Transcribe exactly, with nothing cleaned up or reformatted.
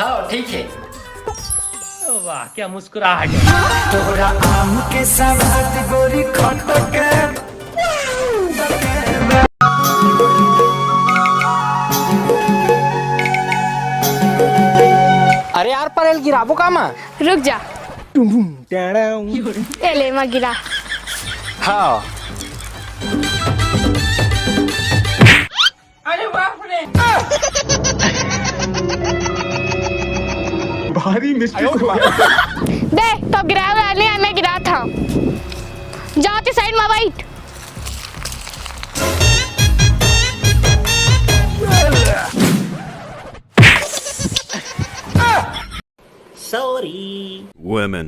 हाँ, ठीक है। वाह, क्या मुस्कुराहट है। तोरा आम के सवाद गोरी खटके। अरे यार, परेल गिराबो का मा? रुक जा। ए ले, मैं गिरा। हाँ। अरे बाप रे। भारी मिस्टेक हो गया। दे, तो गिराए वाला नहीं है, मैं गिरा था। जाओ ते साइड में बैठ। Sorry. Women.